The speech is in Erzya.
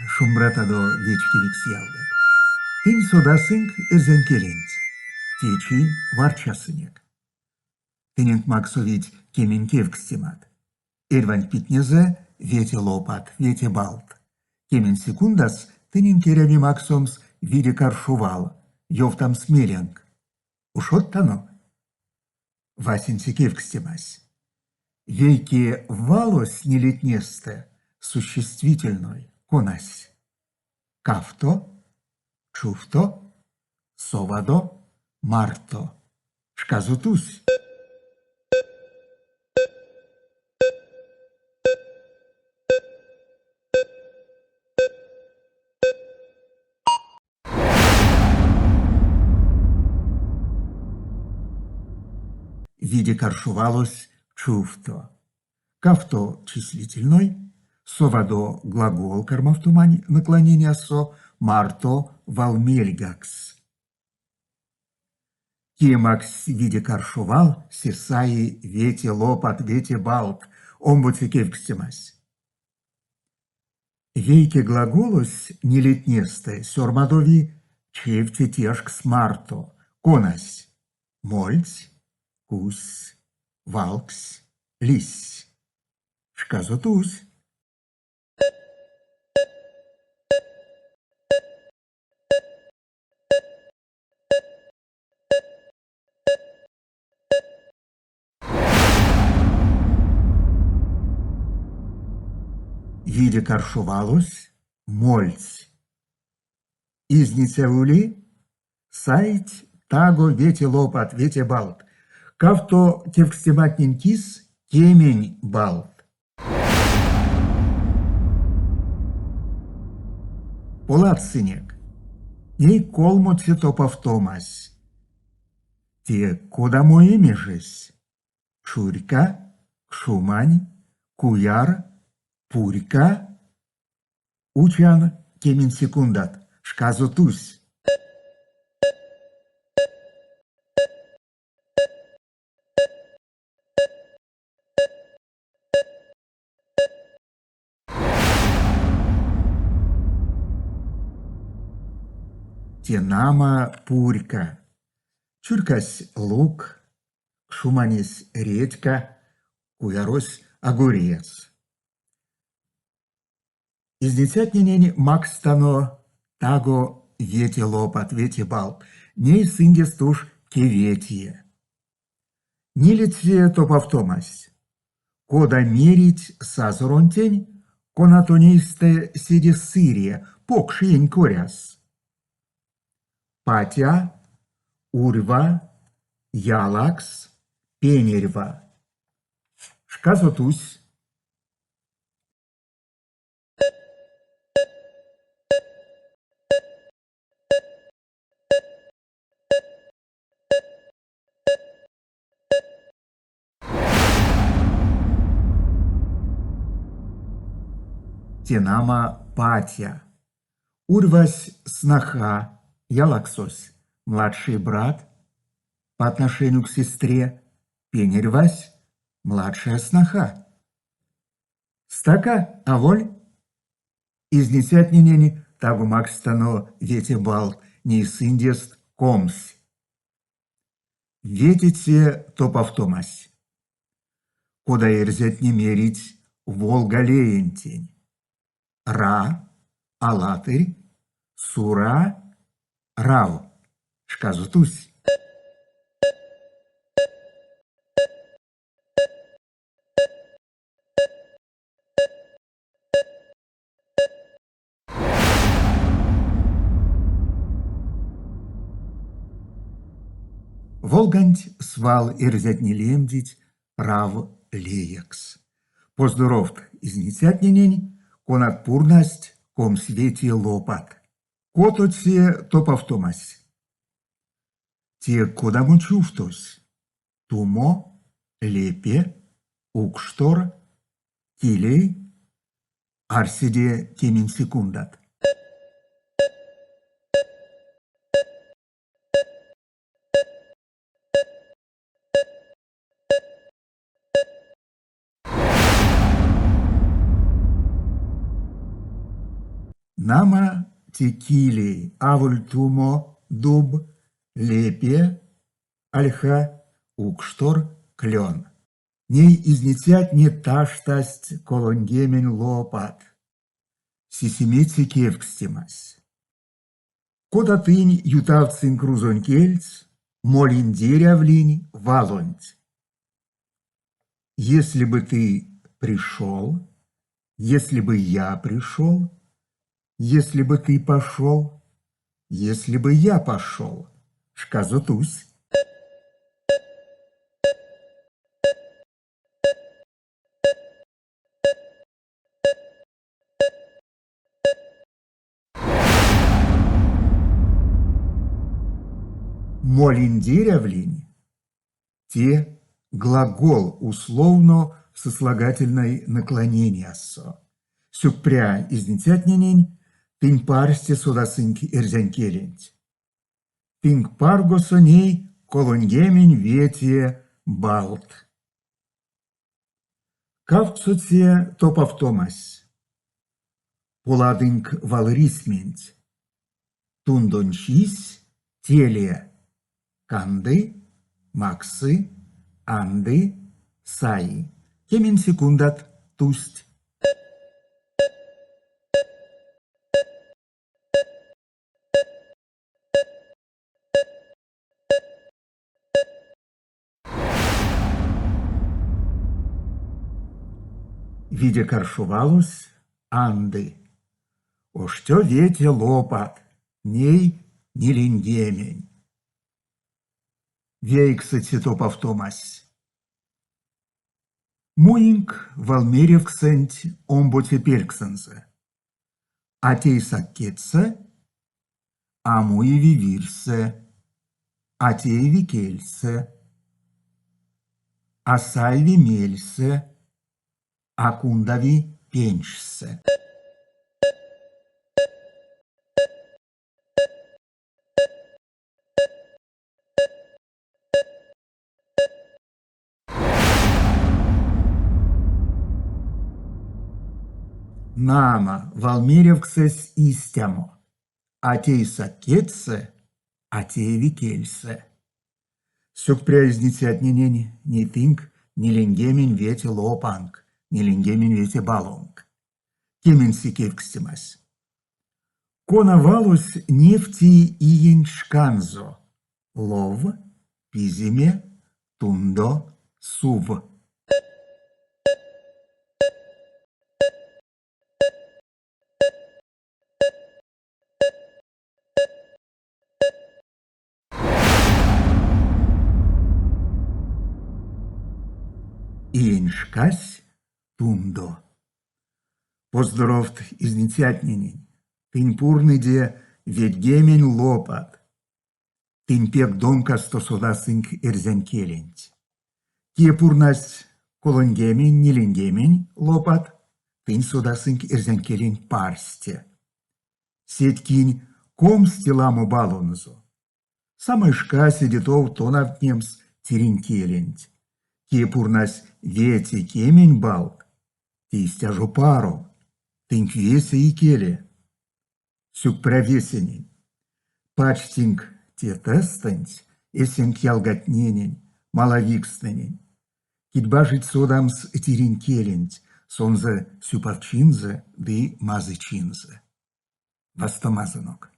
Шумбратадо, вечкевикс ялгат! Тынь содасынк эрзянь келенть. Течи варчасынек. Тыненк максовить кемень кевкстемат. Эрьванть питнезэ вете лопат, вете баллт. Кемень секундас тыненк эряви максомс виде каршо вал, ёвтамс меленк. Ушодтано? Васенце кевкстемась. Вейке валось нилетнестэ существительной, конась? Кавто, чувто, совадо, марто. Шказо тусь. Виде каршо валось чувто. Кавто числительной, совадо глагол кармавтомань наклонениясо марто валмельгакс. Кие макссь виде каршо вал, се саи вете лопат, вете баллт. Омбоце кевкстемась. Вейке глаголось нилетнестэ сёрмадови чевте тешкс марто, конась мольсь, кузсь, валгсь, лиссь. Шказо тусь. Виде каршо валось мольсь. Изниця ули? Сайть таго вете лопат, вете баллт. Кавто кевкстематнень кис кемень баллт. Поладсынек. Ней колмоце топавтомась. Те кодамо эмежесь? Чурька, кшумань, куяр, пурька. Учан кемень секундат, шказо тусь. Те нама пурька. Чурькась лук, кшуманесь редька, куярось огурец. Изницятненень макстано таго вете лопат, вете баллт. Ней сындест уш кеветее. Нилеце топавтомась. Кода мерить сазоронтень, кона тонь эйстэ седе сыре, покш иень коряс? Патя, урьва, ялакс, пенерьва. Шказо тусь. Те нама патя. Урьвась сноха, ялаксось, младший брат, по отношению к сестре, пенерьвась, младшая сноха. Стака, аволь? Изницятненень таго макстано вете баллт, ней сындест 20. Ветеце топавтомась. Кода эрзятне мерить Волга леентень. Ра, Алатырь, Сура, Рав. Шказо тусь. Волганть свал эрзятне лемдить Рав леекс. Поздоровт изницятненень, конат пурнасть комсьветее лопат. Котоце топавтомась. Те кодамо чувтось? Тумо, лепе, укштор, килей, арседе кемень секундат. Нама, те килей, аволь тумо, дуб, лепе, ольха, укштор, клён. Ней изницятне таштасть 30 лопат. Сисемеце кевкстемась. Кода тынь ютавтсынк рузонь кельс, молиндерявлинь валонть? Если бы ты пришел, если бы я пришел, если бы ты пошел, если бы я пошел, шказо тусь. Молиндерявлинь те глагол условно сослагательной наклонениясо. Сюкпря изницятненень, тынь парсте содасынк эрзянь келенть. Тынк паргосо ней 35 баллт. Кавксоце топавтомась. Поладынк валрисьменть. Тундонь чись, теле, канды, максы, анды, саи. 10 секундат тусть. Виде каршо валось анды. Оштё вете лопат, ней ниленьгемень. Вейксэце топавтомась. Муинк валмеревксэнть омбоце пельксэнзэ. А тейсак кедьсэ, а муеви вирьсэ, а тееви кельсэ, а саеви мельсэ, а кундави пенчсэ. Нама, валмеревксэсь истямо: а тейсак кедьсэ, а тееви кельсэ. Сюкпря изницятненень, ней тынк ниленьгемень вете лопанк, ниленьгемень вете баллонк. Кеменце кевкстемась. Кона валось невти иенть шканзо: лов, пиземе, тундо, сув. Иень шкась тундо. Поздоровт изницятненень! Тынь пурныде ведьгемень лопат. Тынь пек домкасто содасынк эрзянь келенть. Кие пурнась 34 лопат, тынь содасынк эрзянь келенть парсте. Сеть, кинь 20 ламо баллонзо. Самай шка седе тов тонавтнемс тиринь келенть. Кие пурнась вете кемень баллт, те истя жо паро, тынк весе икеле. Сюкпря весенень. Пачтинк те тестэнть эсенк ялгатненень, малавикстнэнень. Кить бажить содамс тиринь келенть, сонзэ сюпавчинзэ ды мазычинзэ. Вастомазонок.